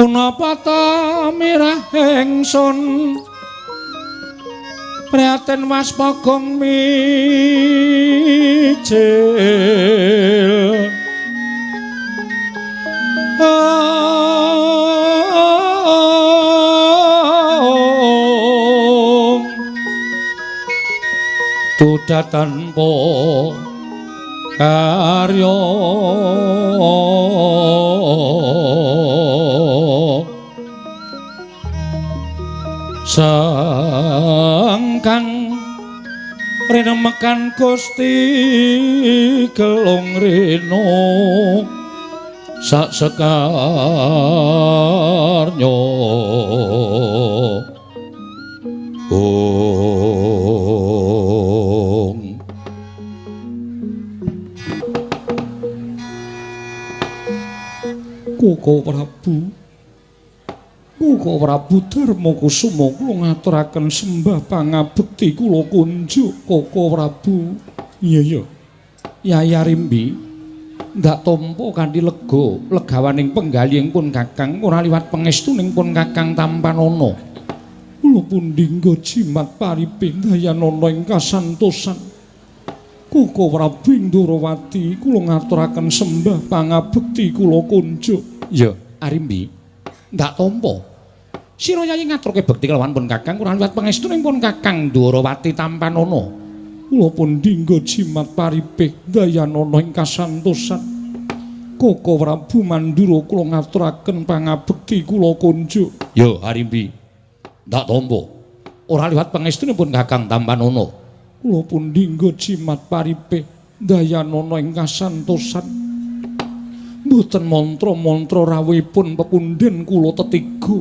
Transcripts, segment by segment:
Punapa ta mirah ingsun prihatin waspagong mijil. Duda tanpa karya sengkang rinemekan Gusti Gelung Rena sak sekarnya. Ong Koko Prabu, Koko Prabu Darma Kusuma kula ngaturaken sembah pangabekti kula kunjuk Koko Prabu. Iya iya. Yai Arimbi ndak tampa kanthi lega, legawaning penggalih pun Kakang ora liwat pangestuning pun Kakang tampanana. Kula pundi nggo jimat paripih dayanana ing kasantosan. Koko Prabu Ndorowati kula ngaturaken sembah pangabekti kula kunjuk. Iya, Arimbi ndak tampa. Sira Yayi ngaturke bekti kelawan pun Kakang ora liwat pangestuning pun Kakang Ndorowati tampanana. Kula pundi nggo jimat paripih dayanana ing kasantosan. Koko Prabu Mandura kula ngaturaken pangabekti kula kunjuk. Ya Arimbi ndak tampa. Ora liwat pangestunipun Kakang tampanana. Kula pundi nggo jimat paripih dayanana ing kasantosan. Mboten mantra-mantra rawuhipun pepundhen kula tetiga.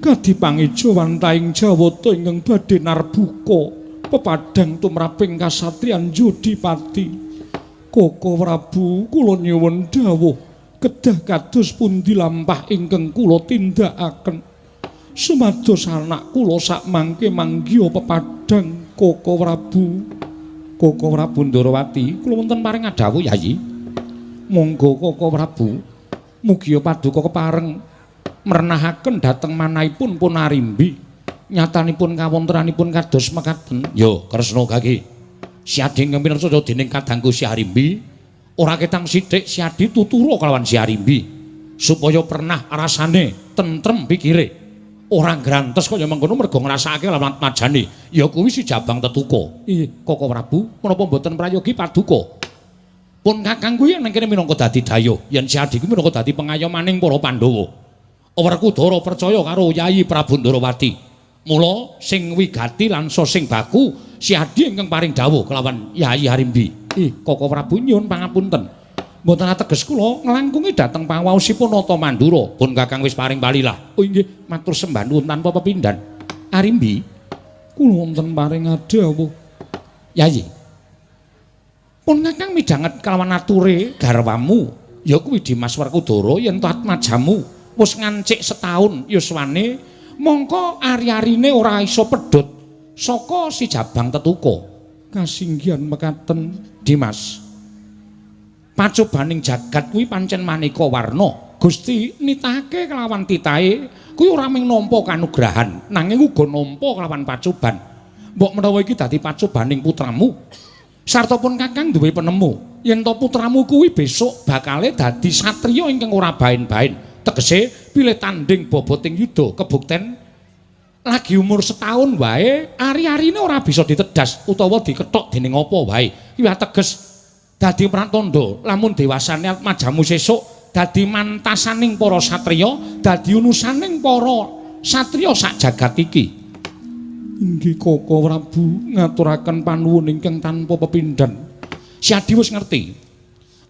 Kadi pangejawantahing Jawata ingkang badhe narbuka pepadhang tumraping kasatriyan Jodipati. Koko Prabu kula nyuwun dawuh kedah kados pundi lampah ingkang kula tindakaken sumados anak kula sakmangke manggiha pepadhang. Koko Prabu. Koko Prabu Ndorowati kula wonten paring adhawuh Yayi. Monggo Koko Prabu mugia paduka kepareng merenahaken dhateng manahipun pun Arimbi. Nyatanipun kawontenanipun kados mekaten. Yo Kresna kaki. Siadi ingkang pinarca dening kadangku Si Arimbi ora ketang sithik Siadi tutura kelawan Si Arimbi supaya pernah rasane tentrem pikire. Ora grantes kaya mengkono merga ngrasakake lawan majane. Ya kuwi si Jabang Tetuka. Ih, Koko Prabu, menapa mboten prayogi paduka? Pun Kakang kuwi nang kene minangka dadi dayoh, yen Siadi kuwi minangka dadi pengayomaning para Pandhawa. Werkudara percaya karo Yayi Prabu Ndorowati. Mula sing wigati lan sing baku Siadi ingkang paring dawuh kelawan Yayi Arimbi. Ih, Koko Prabu nyuwun pangapunten. Mboten ateges kula nglangkungi dhateng pangaosipun Nata Mandura. Pun Kakang wis paring palilah. Oh inggih, matur sembah nuwun tanpa pepindhan. Arimbi, kula wonten paring dawuh. Yayi. Pun Kakang midhanget kelawan ature garwamu, ya kuwi Dimas Werkudara yen atmajamu wis ngancik setahun yuswane, mongko ari-arine ora iso pedhot saka si Jabang Tetuka. Kasinggihan mekaten Dimas. Pacobaning jagat kuwi pancen maneka warna. Gusti nitahake kelawan titahe kuwi ora mung nampa kanugrahan, nanging uga nampa kelawan pacoban. Mbok menawa iki dadi pacobaning putramu. Sarta pun Kakang duwe penemu yen to putramu kuwi besok bakale dadi satriya ingkang ora baen-baen. Tegese pilih tanding boboting yuda kebukten lagi umur setahun wae ari-arine ora bisa ditedas utawa dikethok dening apa wae. Kuwi ateges dadi pratandha lamun dewasane atmajamu sesuk dadi mantasaning para satriya, dadi unusaning para satriya sak jagat iki. Inggih Koko Prabu ngaturaken panuwun ingkang tanpa pepindhan. Siadi wis ngerti.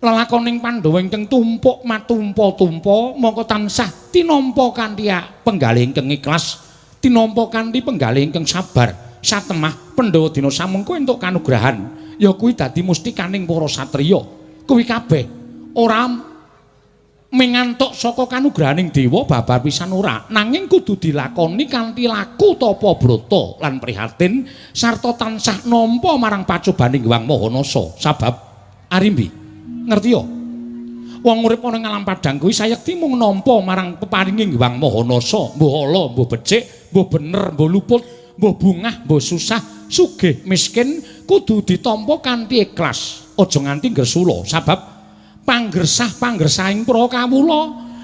Lelakoning Pandhawa ingkang tumpuk matumpa-tumpa mongko tansah tinampa kanthi penggalih ingkang ikhlas, tinampa kanthi penggalih ingkang sabar. Satemah Pandhawa dina samengko entuk kanugrahan, ya kuwi dadi mustikaning para satriya. Kuwi kabeh ora mingantuk saka kanugrahaning dewa babar pisan ora, nanging kudu dilakoni kanthi laku tapa brata lan prihatin sarta tansah nampa marang pacobaning Hyang Maha Nasa. Sabab Arimbi ngerti ya, Wong urip ana ing alam padhang kuwi sayekti mung nampa marang peparinging Hyang Maha Nasa, mbuh ala, mbuh becik, mbuh bener, mbuh luput, mbuh bungah, mbuh susah, sugih, miskin kudu ditampa kanthi ikhlas. Aja nganti ngresula sabab panggersah-panggersahing para kawula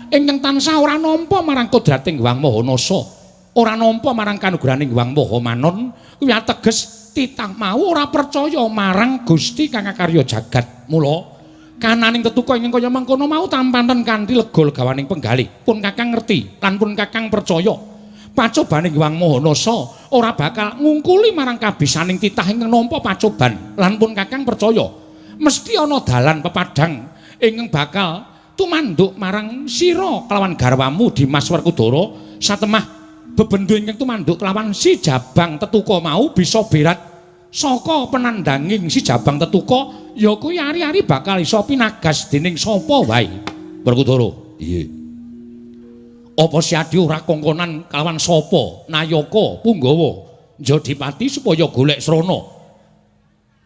ingkang tansah ora nampa marang kodrating Hyang Maha Nasa, ora nampa marang kanugrahaning Hyang Maha Manon, kuwi ateges titah mau ora percaya marang Gusti kang akarya jagat. Mula kananing tetuka ingkang kaya mangkono mau tampanten kanthi lega legawaning penggalih. Pun Kakang ngerti lan pun Kakang percaya pacobaning Hyang Maha Nasa ora bakal ngungkuli marang kabisaning titah ingkang nampa pacoban, lan pun Kakang percaya mesti ana dalan pepadhang ingkang bakal tumanduk marang sira kelawan garwamu Dimas Werkudara. Satemah bebendu ingkang tumanduk kelawan si Jabang Tetuka mau bisa berat saka penandanging si Jabang Tetuka, ya kuwi ari-ari bakal iso pinagas dening sapa wae. Werkudara, iya. Apa Siadi ora kongkonan kalawan sapa nayaka punggawa Jodipati supaya golek srana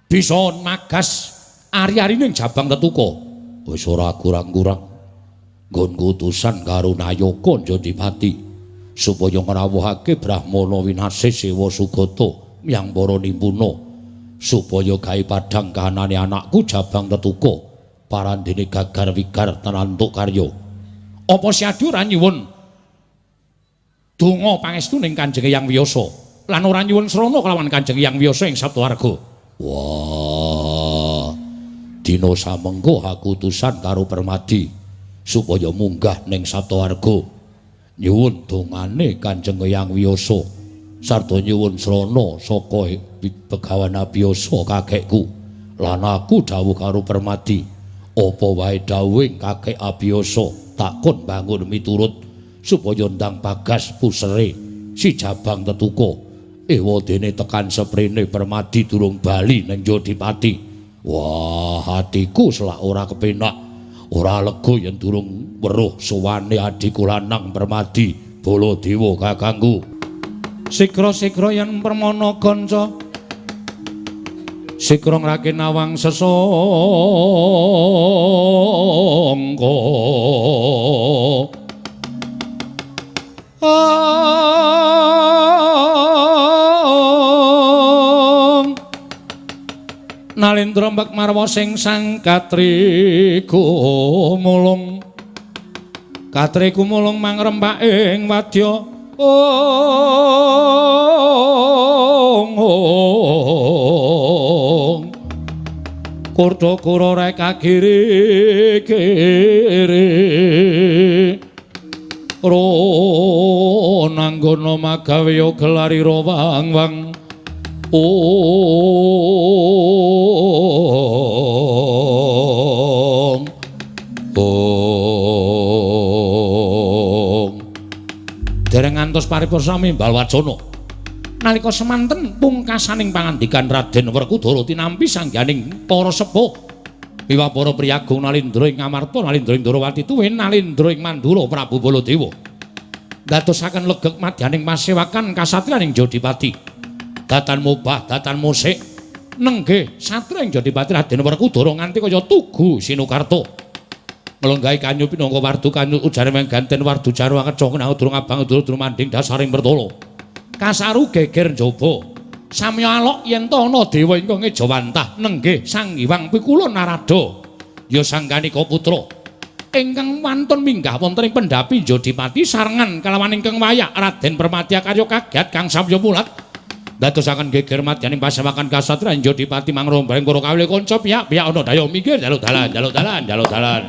bisa magas ari-arine Jabang Tetuka? Wis ora kurang-kurang nggonku utusan karo nayaka Jodipati supaya ngrawuhake Brahmana Winasih Sewa Sugata yang para nimpuna supaya gawe padhang kahanane anakku Jabang Tetuka parandene gagar wigar tenantuk karya. Apa Siadi ora nyuwun donga pangestu ning Kanjeng Hyang Wiyasa lan ora nyuwun srana kelawan Kanjeng Hyang Wiyasa ing Saptawarga? Wah, dina samengko aku utusan karo Permadi supaya munggah ning Saptawarga nyuwun dongane Kanjeng Hyang Wiyasa sarta nyuwun srana saka Begawan Abiyasa kakekku. Lan aku dawuh karo Permadi, apa wae dawuhing kakek Abiyasa takon bangun miturut supaya ndang bagas pusere si Jabang Tetuka. Ewadene tekan seprene Permadi durung bali ning Jodipati. Wah, atiku selak ora kepenak, ora lega yen durung weruh sowane adhiku lanang Permadi Baladewa kakangku. Sigra-sigra yen permana kanca, sigra ngrake nawang sesangka. Nalendra mbek marwa sing sang katri gumulung, katri gumulung mangrempak ing wadya. Ong kurda kura rek kiri kiri ro nanggono magawe yo gelari ro wang wang. Ong ong dereng ngantos paripursa mimbal wacana. Nalika semanten pungkasaning pangandikan Raden Werkudara tinampi sangganing para sepuh miwah para priyagung Nalindra ing Amarta, Nalindra ing Ndrawati tuwin Nalindra ing Mandura Prabu Baladewa ndadosaken legek madyaning pasewakan kasatriyan ing Jodipati. Datan mubah, datan musik nenggih satria ing Jodipati Raden Werkudara nganti kaya tugu Sinukarta. Nglonggahi kanyu pinangka wardu kanyu ujare meng ganten wardu jarwa keca kenang durung abang durung manding dasaring pertala. Kasaru geger njaba. Samya alok yen ta ana dewa ingkang ngejawantah nenggih Sang Hyang Pikula Narada ya Sang Kanika Putra ingkang wantun minggah wonten ing pendhapi Jodipati sarengan kalawan ingkang wayak Raden Permati Akarya kaget kang samya mulat ndadosaken geger madyaning pasewakan kasatriyan Jodipati mangrombaring para kawula kanca piyak-piyak ana daya minggir jaluk dalan jaluk dalan jaluk dalan.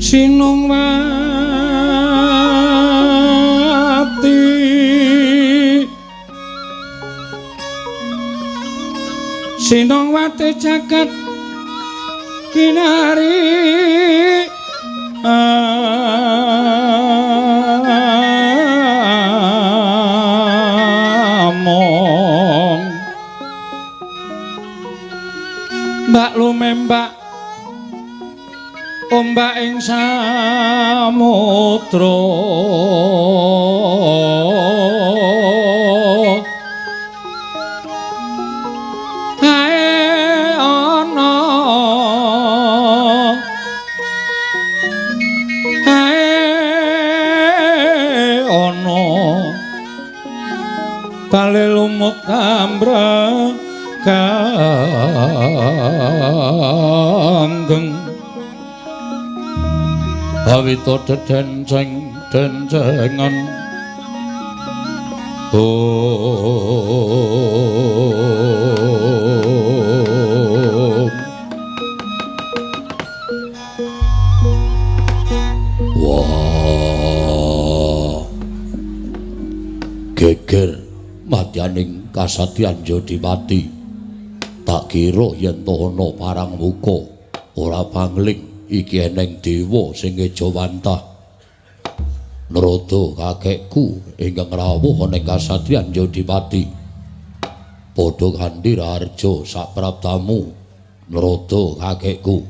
Sinungwati Sinungwati jagat kinari among mbak lumembak ombak ing samudra ae ana ae ana bale lumut ambrang kanggeng awita dedenceng dencengan om. Wah, geger madyaning kasatyan Jodipati. Tak kira yen to ana parang muka ora pangling iki eneng dewa sing ngejawantah. Narada kakekku ingkang rawuh ana ing kasatriyan Jodipati. Padha kanthi raharja sapraptamu Narada kakekku.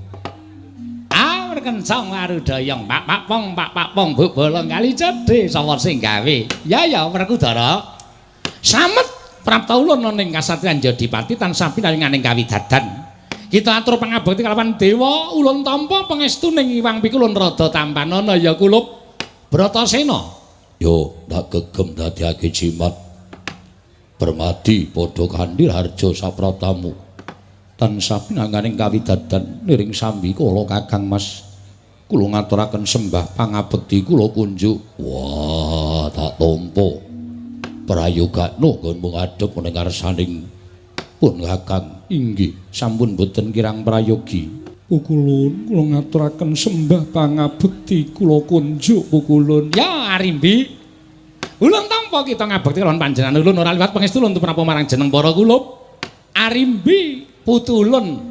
Awur kencang arudayang pak pak pong pak pak pong buk bolong kali cedhe sapa sing gawe. Ya ya Werkudara. Samet prapta ulun ana ing kasatriyan Jodipati tansah pinaringaning kawidadan. Kita atur pangabekti kalawan dewa ulun tampa pangestuning Iwang Pikulun rada tampanana ya kulup Bratasena. Yo ndak gegem dadiake jimat. Permadi padha kanthi harja sapraptamu. Tansah pinanganing kawidadan niring sambi kula Kakang Mas. Kula ngaturaken sembah pangabekti kula kunjuk. Wah, tak tampa. Prayogakno nggonmu ngadhep ning ngarsaning pun Kakang. Inggih, sampun boten kirang prayogi. Pukulun kula ngaturaken sembah pangabekti kula kunjuk pukulun. Ya Arimbi. Ulun tampa kita ngabekti kalawan panjenengan ulun ora liwat pangestu ulun tumrap marang jeneng para kulup. Arimbi putu ulun.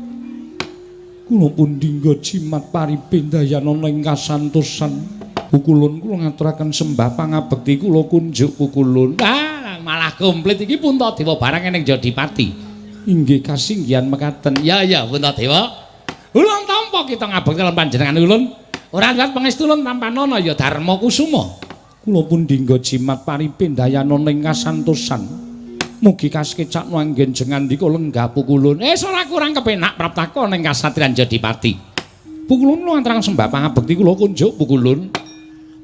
Kula pun dinggo jimat paripindayanana ing kasantosan. Pukulun kula ngaturaken sembah pangabekti kula kunjuk pukulun. Ah, malah komplit iki Puntadewa barang ning Jodipati. Inggih kasinggihan mekaten. Ya ya Puntadewa. Ulun tampa kita ngabekti kalawan panjenengan ulun. Ora liwat pangestu ulun tampanana ya Darma Kusuma. Kula pun dinggo jimat paripindayanana ing kasantosan. Mugi kasekecakno anggen jengandika lenggah pukulun. Ora kurang kepenak praptaka ning kasatriyan Jodipati. Pukulun kula ngaturaken sembah pangabekti kula kunjuk pukulun.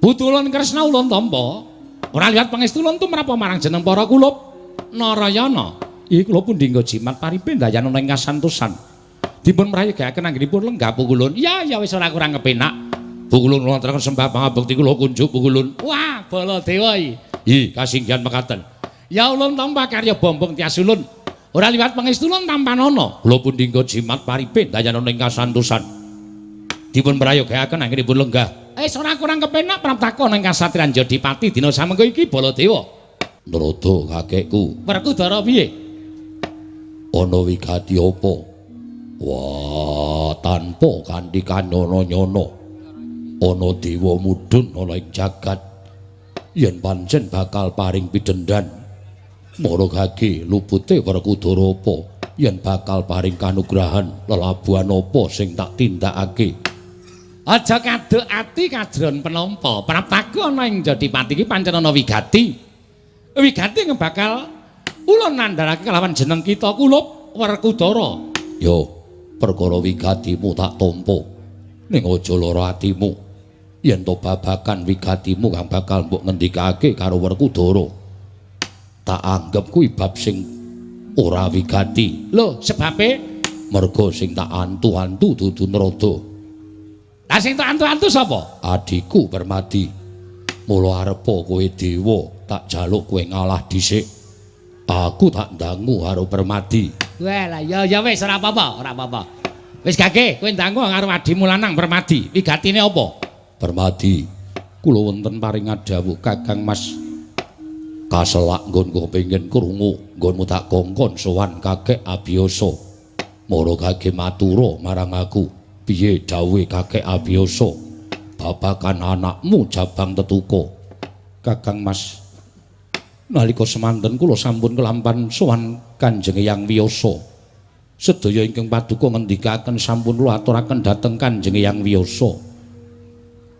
Putulun Kresna ulun tampa. Ora liwat pangestu ulun tumrap marang jeneng para kulup Narayana. Iki kula pun dinggo jimat paripindayanana ing kasantosan. Dipun prayogakaken anggenipun lenggah pukulun. Ya ya wis ora kurang kepenak. Pukulun kula ngaturaken sembah pangabekti kula kunjuk pukulun. Wah, Baladewa iki. Ih, kasinggihan mekaten. Ya ulun tampa karya bombong tias ulun. Ora liwat pangestu ulun tampanana. Kula pun dinggo jimat paripindayanana ing kasantosan. Dipun prayogakaken anggenipun lenggah. Wis ora kurang kepenak praptaka ning kasatriyan Jodipati dina samengko iki Baladewa. Narada kakekku. Werkudara piye? Ana wigati apa? Wah, tanpa kanthi kanyono-nyono ana dewa mudhun ana ing jagat yen pancen bakal paring pidhendan. Maragake lupute Werkudara apa yen bakal paring kanugrahan lelabuhan apa sing tak tindakake. Aja kaduk ati kajron penampa. Praptaka ana ing Jodipati iki pancen ana wigati. Wigati bakal ulun nandharake kalawan jeneng kita kulup Werkudara. Yo, perkara wigatimu tak tampa. Ning aja lara atimu. Yen to babagan wigatimu kang bakal mbok ngendikake karo Werkudara, tak anggep kuwi bab sing ora wigati. Lho, sebabe merga sing tak antu-antu dudu Narada. Lah sing tak antu-antu sapa? Adhiku Permadi. Mula arepa kowe dewa, tak jaluk kowe ngalah dhisik. Aku tak ndangu karo Permadi. Wah, lah ya ya wis ora apa-apa, ora apa-apa. Wis gage, kowe ndangu karo adhimu lanang Permadi. Wigatine apa? Permadi, kula wonten paring dawuh Kakang Mas. Kaselak nggonku kepengin krungu, nggonmu tak kongkon sowan Kakek Abiyasa. Mara kage matura marang aku, piye dawuhe Kakek Abiyasa babagan anakmu Jabang Tetuka? Kakang Mas, nalika semanten kula sampun kelampan sowan Kanjeng Eyang Wiyasa. Sedaya ingkang paduka ngendikaken sampun kula aturaken dhateng Kanjeng Eyang Wiyasa.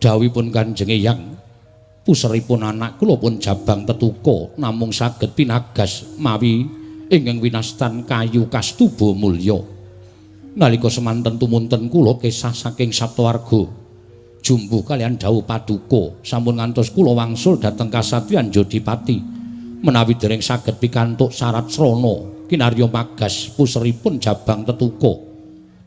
Dawuhipun Kanjeng Eyang, puseripun anak kula pun Jabang Tetuka namung saged pinagas mawi ingkang winastan kayu kastuba mulya. Nalika semanten tumunten kula kesah saking Saptawarga jumbuh kaliyan dawuh paduka sampun ngantos kula wangsul dhateng kasatriyan Jodipati. Menawi dereng saged pikantuk syarat srana kinarya magas puseripun Jabang Tetuka,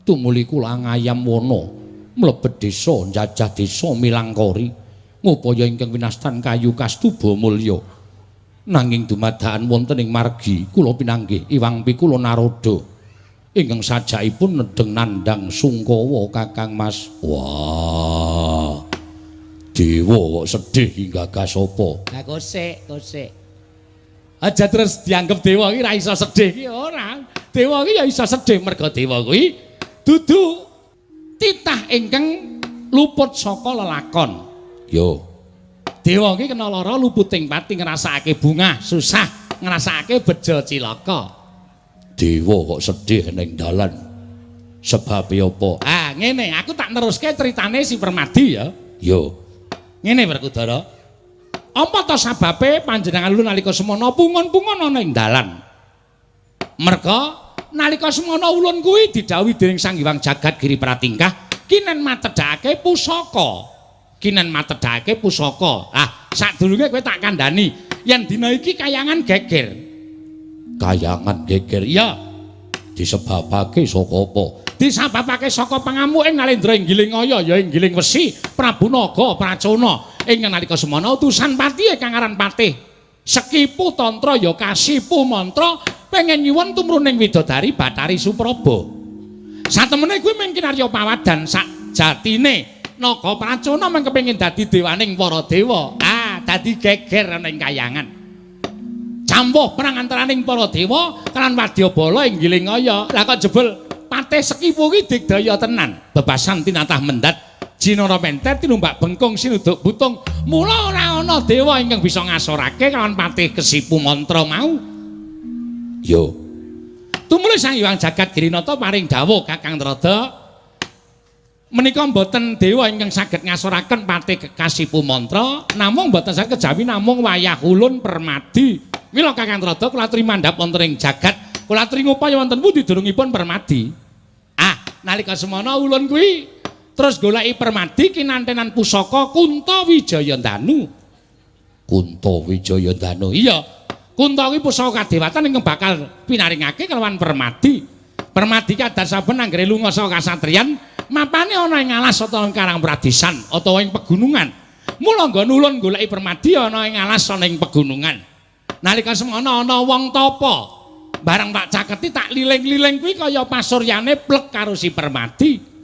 tumuli kula ngayam wana mlebet desa njajah desa Milangkori ngupaya ingkang winastan kayu kastuba mulya. Nanging dumadakan wonten ing margi kula pinanggih Iwang Pikula Narada ingkang sajakipun nedheng nandhang sungkawa Kakang Mas. Wah, dewa kok sedih hingga gagas apa? Lah kosek, kosek. Aja terus dianggep dewa iki ra iso sedih iki ora. Dewa iki ya iso sedih merga dewa kuwi dudu titah ingkang luput saka lelakon. Yo. Dewa iki kena lara luputing pati, ngrasakake bungah, susah, ngrasakake bejo cilaka. Dewa kok sedih ning dalan. Sebabe apa? Ah, ngene, aku tak neruske critane si Permadi ya. Yo. Ngene Werkudara. Apa ta sababe panjenengan ulun nalika semono pungun-pungun ana ing dalan? Merga nalika semono ulun kuwi didhawuhi dening Sang Hyang Jagat Giri Pratingkah kinen matedhake pusaka. Kinen matedhake pusaka. Ah, sadurunge kowe tak kandhani yen dina iki kayangan geger. Kayangan geger? Iya. Disebabake saka apa? Disebabake saka pangamuke Nalendra ing Gilingaya ya ing Giling Wesi Prabu Naga Pracona. Ing nalika semono utusan patihe kang aran Patih Sekipu Tantra ya Kasipu Mantra pengen nyuwun tumruning widodari Bathari Supraba. Satemene kuwi mung kinarya pawadan sak jatine Naga Pracona mung kepengin dadi dewaning para dewa. Ah, dadi geger ana ing kayangan. Campuh perang antaraning para dewa kan wadyabala ing Gilingaya. Lah kok jebul Patih Sekipu ki digdaya tenan. Bebasan tinatah mendat Jinara mentet tinumbak bengkung sinuduk butung. Mula ora ana dewa ingkang bisa ngasorake kalawan Patih Kesipu Mantra mau. Yo. Tumuli Sang Hyang Jagat Girinata paring dawuh Kakang Trada, menika mboten dewa ingkang saged ngasoraken Patih Kasipu Mantra, namung mboten saged kejawi namung wayah ulun Permadi. Mila Kakang Trada kula aturi mandhap wonten ing jagat, kula aturi ngupaya wonten pundi durungipun Permadi. Ah, nalika semono ulun kuwi terus goleki Permadi kinantenan pusaka Kunta Wijayandanu. Kunta Wijayandanu. Iya. Kunta kuwi pusaka kadewatan ingkang bakal pinaringake kelawan Permadi. Permadi kadar saben anggere lunga saka kasatriyan, mapane ana ing alas utawa ing karang pradisan utawa ing pegunungan. Mula nggon ulun goleki Permadi ana ing alas ana ing pegunungan. Nalika semono ana wong tapa. Bareng tak caketi tak liling-liling kuwi kaya pasuryane plek karo si Permadi.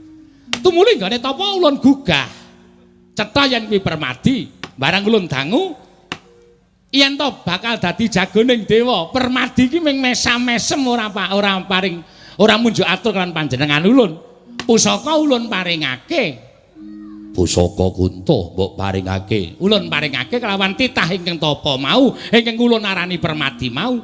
Tumuli nggone tapa ulun gugah. Cetha yen kuwi Permadi. Bareng ulun dangu yen to bakal dadi jagoning dewa. Permadi iki mung mesam-mesem ora ora paring ora munjuk atur kan panjenengan ulun. Pusaka ulun paringake. Pusaka Kunta mbok paringake. Ulun paringake kelawan titah ingkang tapa mau, ingkang ulun arani Permadi mau.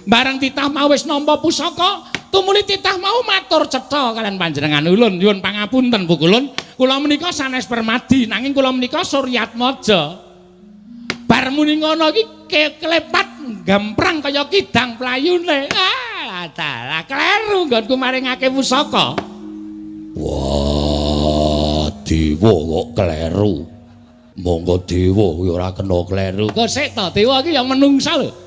Bareng titah mau wis nampa pusaka, tumuli titah mau matur cetha kalian panjenengan ulun, nyuwun pangapunten Bu Kulun, kula menika sanes Permadi, nanging kula menika Suryatmaja. Bar muni ngono iki klepat gamprang kaya kidang playune. Ah, dalah kleru nggonku maringake pusaka. Wah, dewa kok kleru. Monggo dewa kuwi ora kena kleru. Kok sik to, dewa iki ya menungsa lho.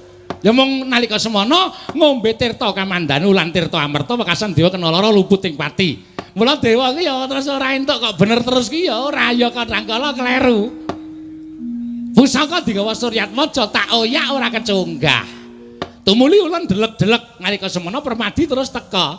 Ya mung nalika semono ngombe tirta kamandanu lan tirta amerta wekasan dewa kena lara luput ing pati. Mula dewa iki ya terus ora entuk kok bener terus ki ya ora ya kadang kala kleru. Pusaka digawa Suryatmaja tak oyak ora kecunggah. Tumuli ulun delek-delek nalika semono Permadi terus teka.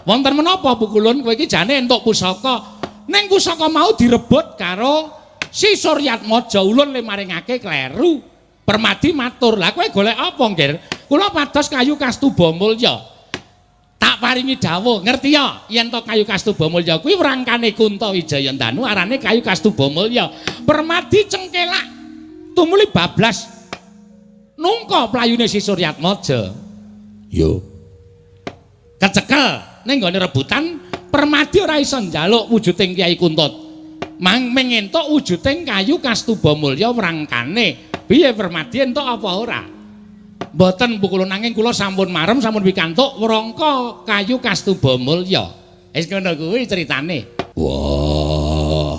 Wonten menapa Bu Kulun kowe iki jane entuk pusaka. Ning pusaka mau direbut karo Si Suryatmaja ulun le maringake kleru. Permadi matur, "Lah kowe golek apa, Nggir?" "Kula pados kayu Kastuba Mulya." Tak paringi dawuh, ngerti ya? Yen to kayu Kastuba Mulya kuwi wrangkane Kunta Wijayandanu arane kayu Kastuba Mulya. Permadi cengkelak tumuli bablas nungka playune Si Suryatmaja. Yo. Kecekel ning nggone rebutan, Permadi ora iso njaluk wujuding Kyai Kunta. Mang mengentuk wujuding kayu Kastuba Mulya wrangkane. Piye Permadi entuk apa ora? Mboten Bu kula, nanging kula sampun marem sampun pikantuk wrangka kayu Kastuba Mulya. Wis ngono kuwi critane. Wah,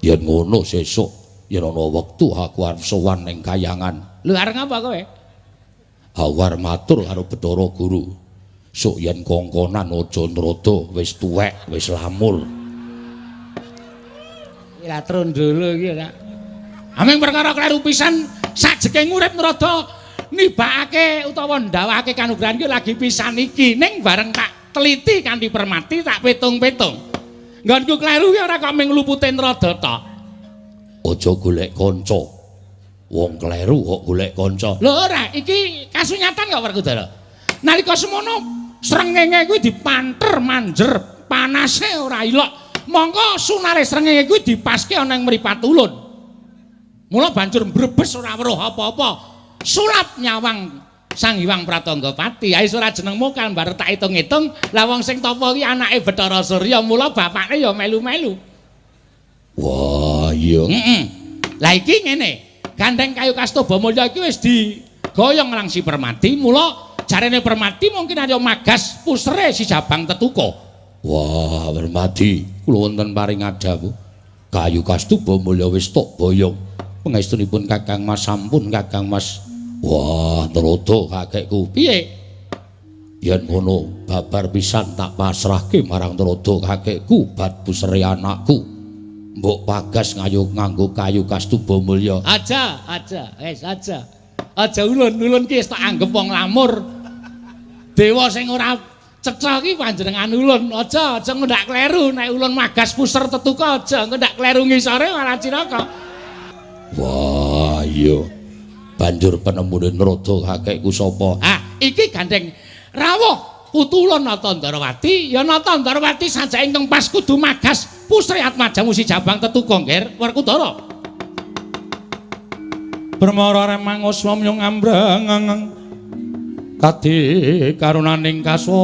yen ngono sesuk yen ana wektu aku arep sowan ning kayangan. Lho arep ngapa kowe? Aku arep matur karo Bathara Guru. Sok yen kongkonan aja nrada, wis tuwek, wis lamur. Iki lah trondolo iki ora. Aming perkara kleru pisan sajeke urip nrada nibakake utawa ndawake kanugrahan ki lagi pisan iki, ning bareng tak teliti kanthi permati tak petung-petung. Nggonku kleru ki ora kok ming lupute nrada tok. Aja golek kanca. Wong kleru kok golek kanca. Lho ora, iki kasunyatan kok Werkudara. Nalika semono srengenge kuwi dipanter manjer, panase ora ilok. Mongko sunare srengenge kuwi dipaske ana ing mripat ulun. Mula banjur mbrebes ora weruh apa-apa. Sulap nyawang Sang Hyang Pratanggapati. Ae ora jenengmu kan bar tak hitung-hitung, lah wong sing tapa iki anake Bathara Surya, mula bapakne ya melu-melu. Wah, iya. Heeh. Lah iki ngene, gandeng kayu Kastuba Mulya iki wis digoyong lang si Permadi, mula jarene Permadi mungkin arya magas pusere si Jabang Tetuka. Wah, Permadi, kula wonten paring dawuh. Kayu Kastuba Mulya wis tok boyong. Pangestunipun Kakang Mas sampun Kakang Mas. Wah, nrada kakekku. Piye? Yen ngono babar pisan tak pasrahke marang nrada kakekku bat pusere anakku. Mbok pagas ngayu nganggo kayu Kastuba Mulya. Aja, aja, wis aja. Aja ulun-ulun ki wis tak anggep wong lamur. Dewa sing ora cetha ki panjenengan ulun. Aja, aja ngendak kleru nek ulun magas puser Tetuka aja ngendak kleru ngisore malah cilaka. Wah, iya. Banjur penemune nrada kakekku sapa? Ah, iki gandeng rawuh putu ulun Nata Ndarawati. Ya Nata Ndarawati sajake ingkang pas kudu magas pusri atmajamu si Jabang Tetuka, Ngger Werkudara. Permara remang uswa mung ngambrang kadi karunaning kaswase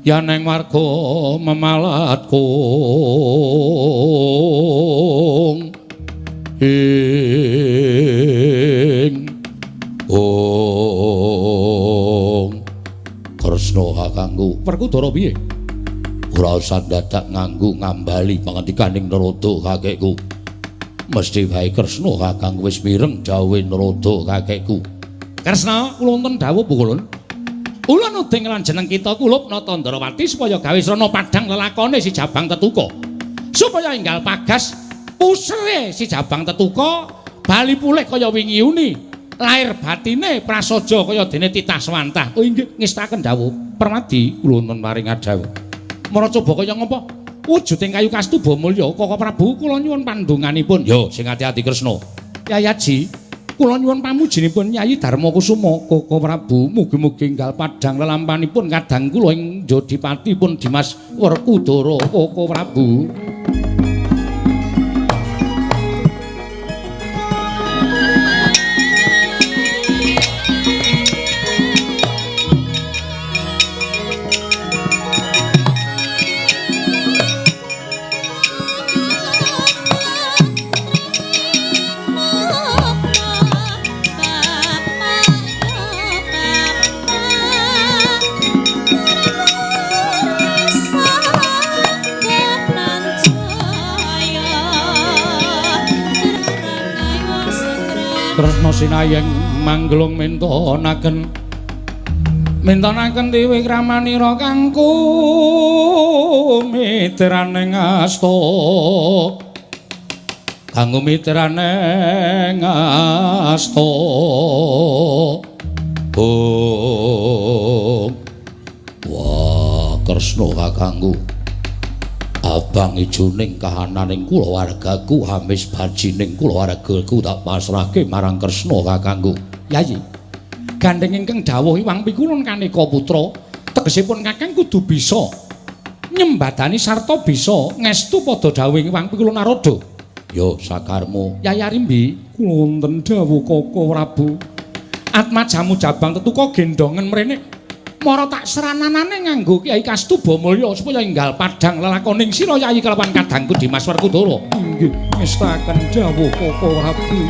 yaneng warga memalat kung ing ong Kresna kakangku. Werkudara piye? Ora usah dadak nganggo ngambali pangandikaning Narada kakekku. Mesti wae Kresna kakangku wis mireng dawuhe Narada kakekku. Kresna, kula wonten dawuh Bu Kulun. Ulun uding lan jeneng kita kulup Nata Ndarawati supaya gawe srana padhang lelakone si Jabang Tetuka. Supaya enggal pagas pusere si Jabang Tetuka bali pulih kaya wingi uni. Lair batine prasaja kaya dene titah swantah. Oh inggih ngestaken dawuh. Permadi kula wonten paring dawuh. Mara coba kaya ngapa? Wujuding kayu Kastuba Mulya Kaka Prabu kula nyuwun pandonganipun. Yo sing ati-ati Kresna. Yayaji, kula nyuwun pamujinipun Yayi Darma Kusuma Kaka Prabu mugi-mugi enggal padhang lelampanipun kadang kula ing Jodipatipun Dimas Werkudara Kaka Prabu. Kresna sinayeng mangglung mintonaken mintonaken dewi kramanira kangku mitraning asta kanggo mitraning asta. Oh. Wah, Kresna kakangku. Abang ijoning kahananing kulawargaku hamis bajining kulawargaku tak pasrahke marang Kresna kakangku. Yayi, gandheng ingkang dawuh Iwang Pikulun kaneka putra, tegesipun kakang kudu bisa nyembadani sarta bisa ngestu padha dawuh Iwang Pikulun Narada. Yo sakarmu. Yayi Arimbi, kula wonten dawuh Koko Prabu. Atmajamu Jabang Tetuka gendongen mrene. Mara tak serananane nganggo Kyai Kastuba Mulya supaya enggal padhang lelakoning sira Yayi kelawan kadangku Dimas Werkudara. Inggih, ngestaken dawuh Koko Prabu.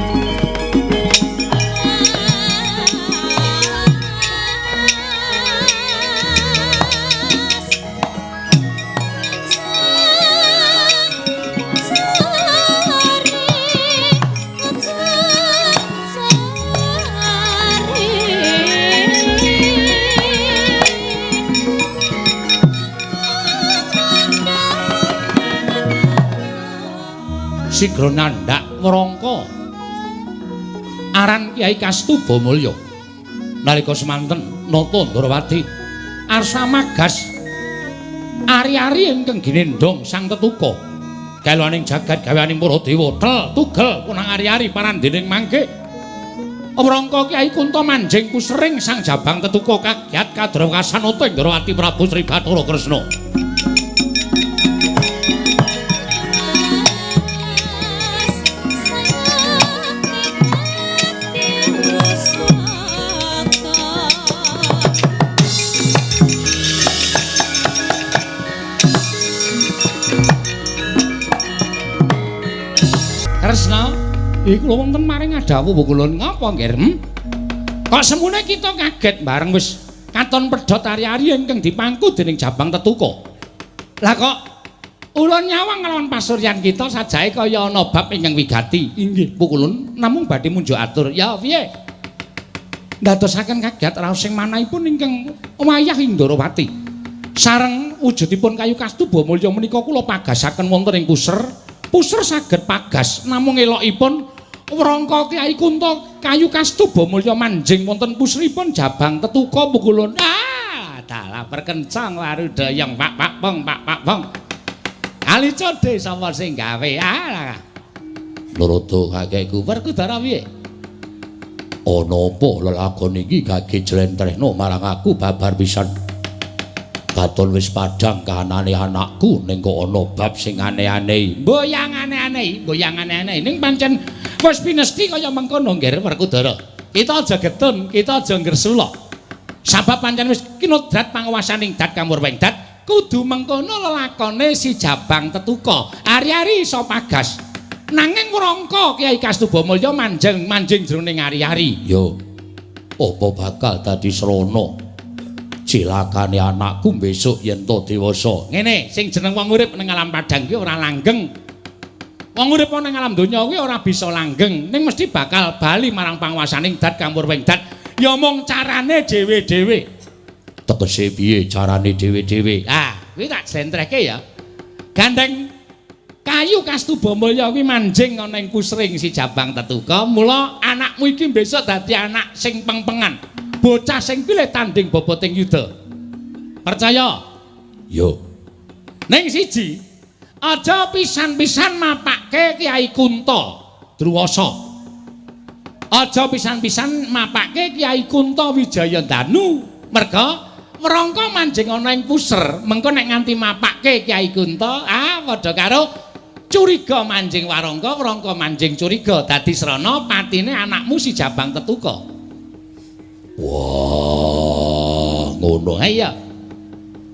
Sigra nandhak wrangka aran Kyai Kastuba Mulya. Nalika semanten nata Ndrawati arsa magas ari-ari ingkang ginendhong Sang Tetuka. Galuaning jagat gaweaning para dewa tel tugel punang ari-ari parandening mangke. Wrangka Kyai Kunta manjing kusering Sang Jabang Tetuka kagyat kadrawkasan nata Ndrawati Prabu Sri Bathara Kresna. Kresna, iki kula wonten maring adhawuh kula ngapa nggih? Kok semune kita kaget bareng wis katon pedhot ari-ari ingkang dipangku dening Jabang Tetuka. Lah kok ulun nyawang nglawan pasuryan kita sajae kaya ana bab ingkang wigati. Inggih, pukulun namung badhe munjuk atur. Ya piye? Ndadosaken kaget raos sing manahipun ingkang wayah ing Ndrawati. Sareng wujudipun kayu Kastuba Mulya menika kula pagasaken wonten ing puser. Puser saged pagas namung elokipun wrangka Kyai Kunta kayu Kastuba Mulya manjing wonten puseripun Jabang Tetuka pukulun. Ah, dalah perkencang warudayang pak pak pong pak pak pong. Ali codhe sapa sing gawe? Ah. Narada kakekku Werkudara piye? Ana apa lelakon iki gage jlentrehno marang aku babar pisan. Katon wis padhang kahanane anakku ning kok ana bab sing aneh-aneh. Mboyang aneh-aneh, mboyang aneh-aneh ning pancen wis pinesti kaya mengkono nggih Werkudara. Kita aja getun, kita aja ngresula. Sabab pancen wis kinodrat panguwasaning dat kamurweng dat kudu mengkono lelakone si Jabang Tetuka. Ari-ari iso pagas. Nanging wrangka Kyai Kastuba Mulya manjing jroning ari-ari. Yo. Apa bakal dadi srana? Cilakane anakku besok yen to dewasa. Ngene, sing jeneng wong urip ning alam padhang kuwi ora langgeng. Wong urip ning alam donya kuwi ora bisa langgeng, ning mesti bakal bali marang panguwasaning dat kamurweng dat. Ya mung carane dhewe-dhewe. Tegese piye carane dhewe-dhewe? Ah, kuwi tak jlentrehke ya. Gandeng kayu Kastuba Mulya kuwi manjing ana ing pusring si Jabang Tetuka, mula anakmu iki besok dadi anak sing pengpengan. Bocah sing pilih tanding boboting yuda. Percaya? Yo. Ning siji, aja pisan-pisan mapake Kyai Kunta Druwasa. Aja pisan-pisan mapake Kyai Kunta Wijayandanu. Merga wrangka manjing ana ing puser, mengko nek nganti mapake Kyai Kunta, ah padha karo curiga manjing warangka, wrangka manjing curiga dadi srana patine anakmu si Jabang Tetuka. Wah, ngono ae ya.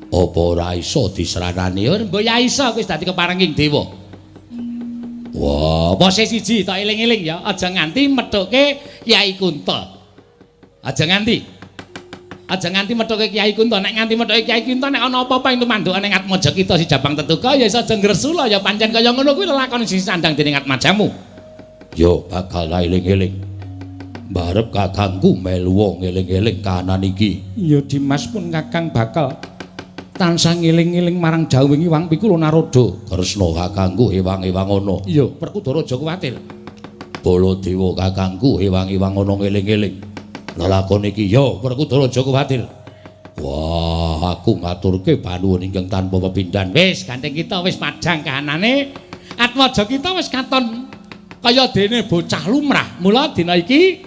Apa ora iso disranani? Mbok ya iso wis dadi keparenging dewa. Wah, apa siji tak eling-eling ya, aja nganti methuke Kyai Kunta. Aja nganti. Aja nganti methuke Kyai Kunta. Nek nganti methuke Kyai Kunta nek ana apa-apa ing tumandukane ning atmaja kita si Jabang Tetuka ya iso aja ngresula ya pancen kaya ngono kuwi lelakon sing sandang dening atmajamu. Yo bakal eling-eling. Barep kakangku melu ngeling-eling kahanan iki. Ya Dimas pun kakang bakal tansah ngeling-eling marang dawuh Iwang Pikula Narada. Kresna kakangku ewang-ewang ana. Iya, Werkudara aja kuwatir. Baladewa kakangku ewang-ewang ana ngeling-eling. Lelakon iki ya Werkudara aja kuwatir. Wah, aku ngaturke panuwun ingkang tanpa pepindhan. Wis, gandeng kita wis padhang kahanane. Atmaja kita wis katon kaya dene bocah lumrah. Mula dina iki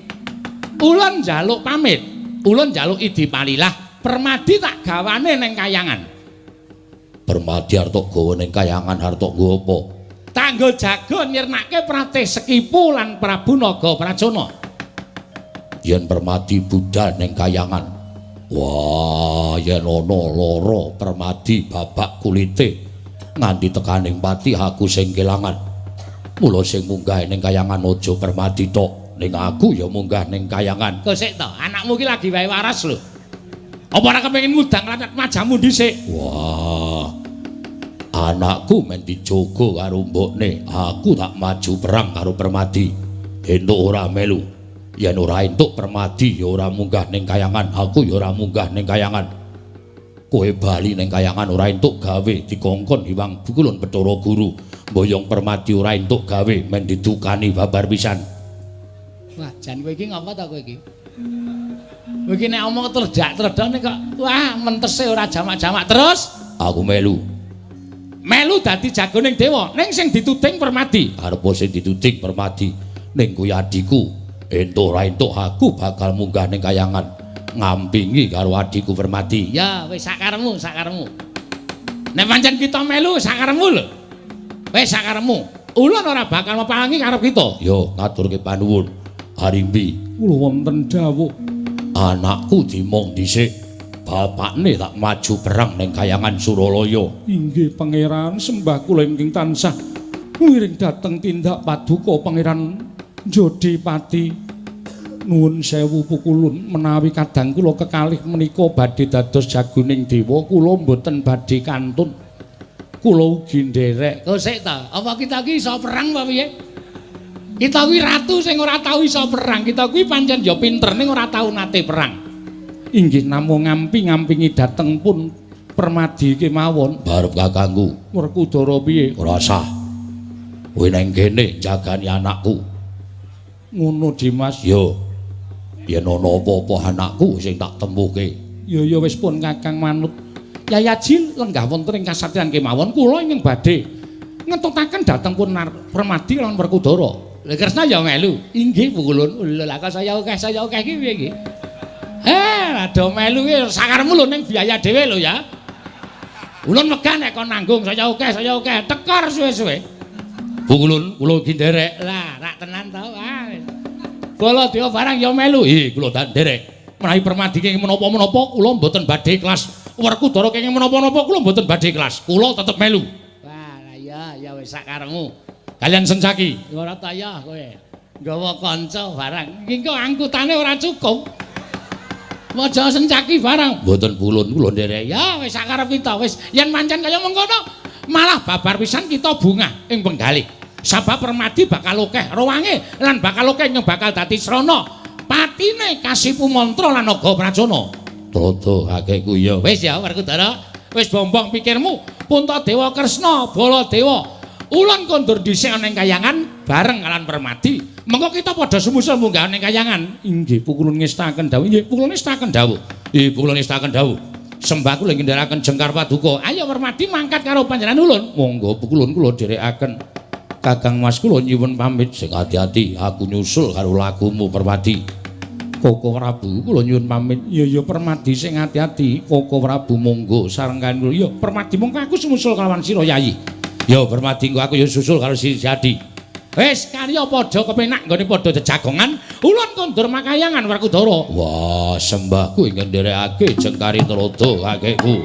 ulun njaluk pamit. Ulun njaluk idi palilah. Permadi tak gawane ning kayangan. Permadi arep tok gawa ning kayangan arep tok nggo apa? Tanggo jaga nyirnake Pratih Sekipu lan Prabu Naga Pracona. Yen Permadi budal ning kayangan, wah, yen ana lara Permadi babak kulite nganti tekaning pati aku sing kelangan. Mula sing munggah ning kayangan aja Permadi tok, ning aku ya munggah ning kayangan. Kok sik to, anakmu ki lagi wae waras lho. Apa ora kepengin ngudang rakyat majamu dhisik? Wah, anakku men dijogo karo mbokne, aku tak maju perang karo Permadi. Entuk ora melu. Yen ora entuk Permadi ya ora munggah ning kayangan, aku ya ora munggah ning kayangan. Kowe bali ning kayangan ora entuk gawe dikongkon Hyang Bukulun Bathara Guru. Mboyong Permadi ora entuk gawe men didukani babar pisan. Wah, jan kowe iki ngapa ta kowe iki? Kowe iki nek omong tredak-tredone kok wah mentese ora jamak-jamak terus. Aku melu. Melu dadi jagoning dewa, ning sing dituding Permadi. Arepa sing dituding Permadi ning kuwi adhiku. Entuk ora entuk aku bakal munggah ning kayangan ngampingi karo adhiku Permadi. Ya wis sakaremu, sakaremu. Nek pancen kita melu sakaremu lho. Wis sakaremu. Ulun ora bakal mepalangi karo kita. Yo ngaturke panuwun. Harimbi, kula wonten dawuh. Anakku dimong dhisik. Bapakne tak maju perang ning kayangan Suralaya. Inggih pangeran, sembah kula ingkang tansah ngiring dhateng tindak paduka pangeran Jodipati. Nuwun sewu pukulun menawi kadang kula kekalih menika badhe dados jagoning dewa, kula mboten badhe kantun. Kula ugi nderek. Kok sik ta? Apa kita iki iso perang apa piye? Kita kuwi ratu sing ora tau iso perang. Kita kuwi pancen ya pinter ning ora tau nate perang. Inggih namung ngampi-ngampingi dhateng pun Permadi kemawon. Barep kakangku. Werkudara piye? Ora sah. Kowe nang kene jagani anakku. Ngono Dimas. Yo. Yen ana apa-apa anakku sing tak tempuhke. Ya ya wis pun kakang manut. Yayaji lenggah wonten ing kasatriyan kemawon kula ingkang badhe ngetutaken dhateng pun Permadi lan Werkudara. Lha Kresna ya melu. Inggih pukulun. Lha lha kok saya akeh iki piye iki? Rada melu ki sakaremu lho ning biaya dhewe lho ya. Ulun wegah nek kon nanggung saya akeh tekor suwe-suwe. Pukulun kula iki nderek. Lah rak tenan to. Ah. Baladewa barang ya melu. Ih kula tak nderek. Menawi Permadi kenging menapa-menapa kula mboten badhe ikhlas. Werkudara kenging menapa-napa kula mboten badhe ikhlas. Kula tetep melu. Wah, lah ya ya wis sakaremu. Kalian Sencaki. Ora ta ya kowe. Nggawa kanca barang. Iki kok angkutane ora cukup. Aja Sencaki barang. Mboten pulun kula nderek. Ya wis sakarep kita wis. Yen pancen kaya mengkono malah babar pisan kita bungah ing penggalih. Sabab Permadi bakal akeh rawange lan bakal akeh yang bakal dadi srana. Patine Kasipu Mantra lan Naga Pracona. Toto kakekku ya. Wis ya Werkudara, wis bombong pikirmu. Puntadewa Kresna, Baladewa. Ulun kondur dhisik ana ing kayangan bareng kalian Permadi. Mengko kita padha sumusul munggah ning kayangan. Inggih pukulun ngestaken dawuh. Inggih pukulun ngestaken dawuh. Inggih pukulun ngestaken dawuh. Sembah kula ngendharaken jengkar paduka. Ayo Permadi mangkat karo panjenengan ulun. Monggo pukulun kula dherekaken. Kakang Mas kula nyuwun pamit. Sing ati-ati aku nyusul karo lagumu Permadi. Koko Prabu kula nyuwun pamit. Ya ya Permadi sing ati-ati. Koko Prabu monggo sareng kalian kula. Ya Permadi mongko aku sumusul kalawan sira Yayi. Ya Permadi engko aku ya susul karo si Adi. Wis karya padha kepenak nggone padha jejagongan, ulun kondur makayangan Werkudara. Wah, sembahku ingkang nderekake jengkari tuladha kakekku.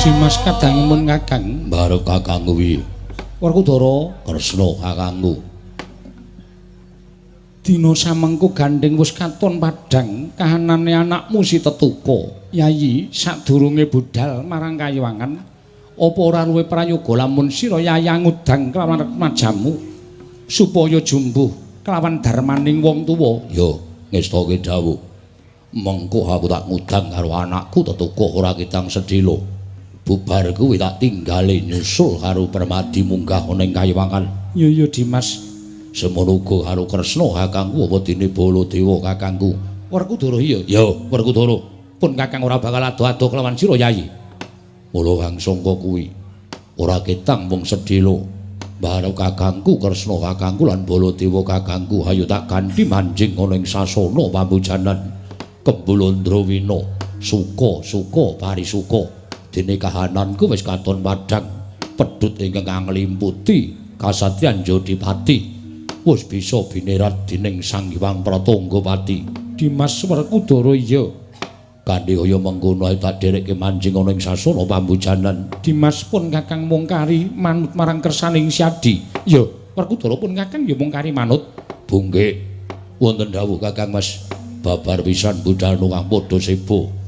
Dimas kadangemun Kakang. Barep kakangku piye? Werkudara, Kresna kakangku. Dina samengko gandheng wis katon padhang kahanane anakmu si Tetuka. Yayi, sadurunge budhal marang kayuwangan, apa ora luwih prayoga lamun sira yayi ngudang kelawan remajamu supaya jumbuh kelawan darmaning wong tuwa? Ya, ngestake dawuh. Mengko aku tak ngudang karo anakku Tetuka ora ketang sedhela. Bubar kuwi tak tinggale nyusul karo Permadi munggah ana ing kayuwangan. Ya ya Dimas. Semono uga karo Kresna kakangku apa dene Baladewa kakangku. Werkudara iya. Ya, Werkudara. Pun kakang ora bakal ado-ado kelawan sira Yayi. Mula kang sangka kuwi ora ketang mung sedhela. Barep kakangku Kresna kakangku lan Baladewa kakangku hayo tak ganti manjing ana ing sasana pambujanan. Kembul Andrawina, suka suka parisuka. Dene kahananku wis katon padhang. Pedhut ingkang anglimputi kasatriyan Jodipati wis bisa binerat dening Sang Hyang Pratanggapati. Dimas Werkudara iya. Kanthi kaya mengkono ae tak dherekke manjing ana ing sasana pambujanan. Dimas pun kakang mung kari manut marang kersaning Syadi. Ya, Werkudara pun kakang ya mung kari manut. Bungkik wonten dawuh Kakang Mas, babar pisan budal kang padha sebo.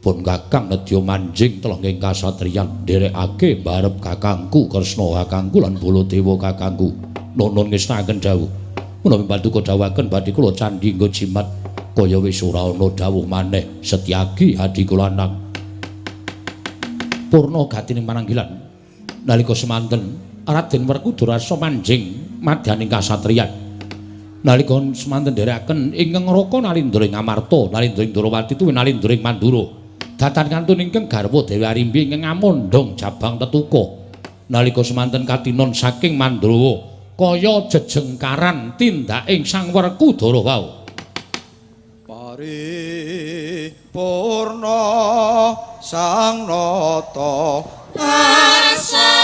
Pun kakang nedya manjing telenging kasatriyan nderekake mbarep kakangku Kresna kakangku lan Baladewa kakangku. Nuwun ngestakaken dawuh. Menawi paduka dawuhaken badhe kula candhi nggo jimat kaya wis ora ana dawuh maneh Setyaki adi kula lanang. Purna gatining pananggilan nalika semanten Raden Werkudara asa manjing madyaning kasatriyan. Nalika semanten nderekaken ingkang Raka Nalindra ing Amarta, Nalindra ing Ndrawati tuwin Nalindra ing Mandura. Datan kantun ingkang garwa Dewi Arimbi ingkang ngamondhong jabang tetuka. Nalika semanten katinon saking Mandrawa kaya jejengkaran tindaking Sang Werkudara wau. Paripurna Sang Nata Arsa.